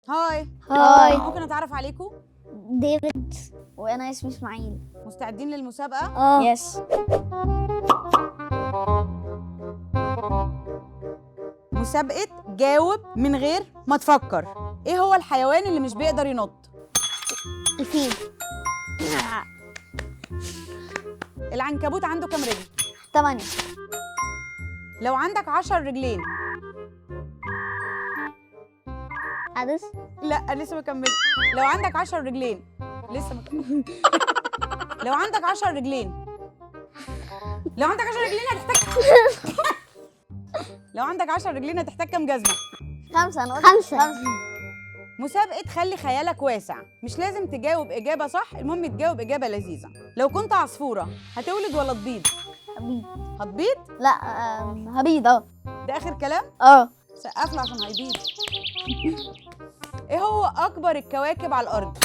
Hi. Hi. ممكن اتعرف عليكم؟ ديفيد. وانا اسمي اسماعيل. مستعدين للمسابقه؟ اه. Yes. مسابقة جاوب من غير ما تفكر. ايه هو الحيوان اللي مش بيقدر ينط؟ الفيل. العنكبوت عنده كام رجل؟ 8. لو عندك 10 رجلين. عدس. لا لسه ما كملتش. لو عندك 10 رجلين لسه ما كملتش. لو عندك 10 رجلين، لو عندك 10 رجلين هتحتاج لو عندك 10 رجلين هتحتاج كام جزمه؟ 5. انا قلت 5. مسابقة خلي خيالك واسع، مش لازم تجاوب إجابة صح، المهم تجاوب إجابة لذيذة. لو كنت عصفورة هتولد ولا تبيض؟ هبيض. هتبيض؟ لا هبيض. اه. ده آخر كلام؟ اه. سقف له عشان هيبيض. إيه هو أكبر الكواكب على الأرض؟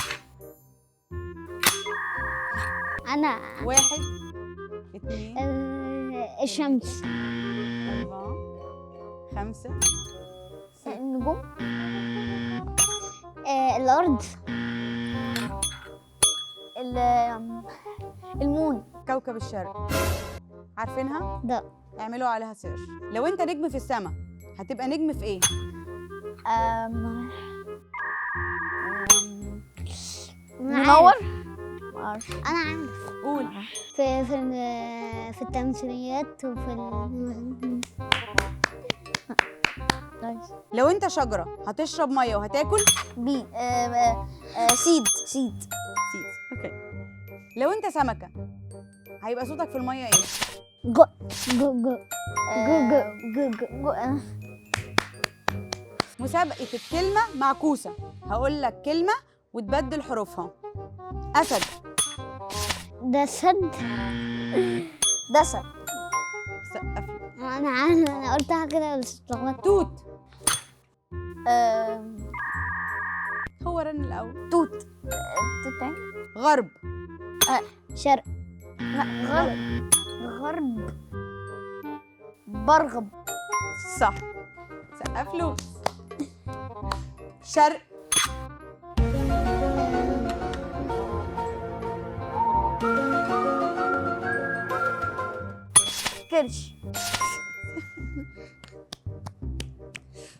انا 1 2 الشمس. 4 5 6. النجوم. الارض. ال moon. كوكب الشرق. عارفينها؟ ده. اعملوا عليها search. لو انت نجم في السماء هتبقى نجم في ايه؟ منور. انا عارف. قول. في في في التمثيليات وفي nice. لو انت شجرة هتشرب مية وهتاكل؟ بي seed. seed. seed. okay. لو انت سمكة هيبقى صوتك في المية ايه؟ جو جو جو جو جو جو جو. مسابقة الكلمة معكوسة، هقول لك كلمة وتبدل حروفها. أسد. ده سد. دسد. سقف. انا عارفه، انا قلتها كده بس اتلخبطت. توت. هو رن الأول. توت. توت تاني. غرب. شرق. لا غرب. غرب. برغب. صح. سقف له. شرق. كرش.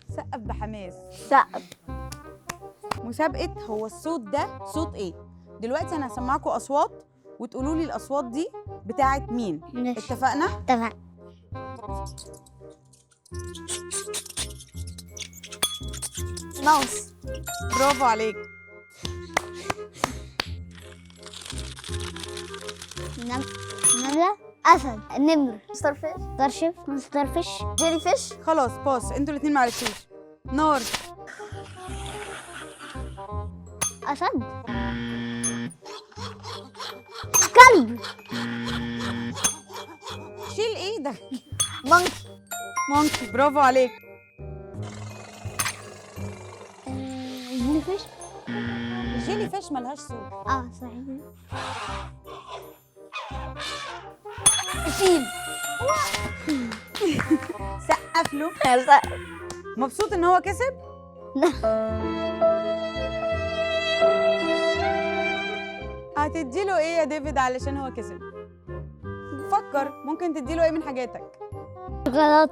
سقف بحماس. سقف. مسابقة هو الصوت ده صوت ايه؟ دلوقتي انا هسمعكم اصوات وتقولوا لي الاصوات دي بتاعت مين. ماشي. اتفقنا؟ اتفقنا. ماوس. برافو عليك. نملة. أسد. نمر. starfish. starship. starfish. jellyfish. خلاص pass، انتوا الاثنين ما عرفتوش. نار. أسد. كلب. شيل ايدك. monkey. monkey. برافو عليك. jellyfish. ال jellyfish ملهاش صوت. اه صحيح. فيل. سقف له. مبسوط ان هو كسب؟ لا. هتديله ايه يا ديفيد علشان هو كسب؟ فكر، ممكن تديله ايه من حاجاتك؟ غلط.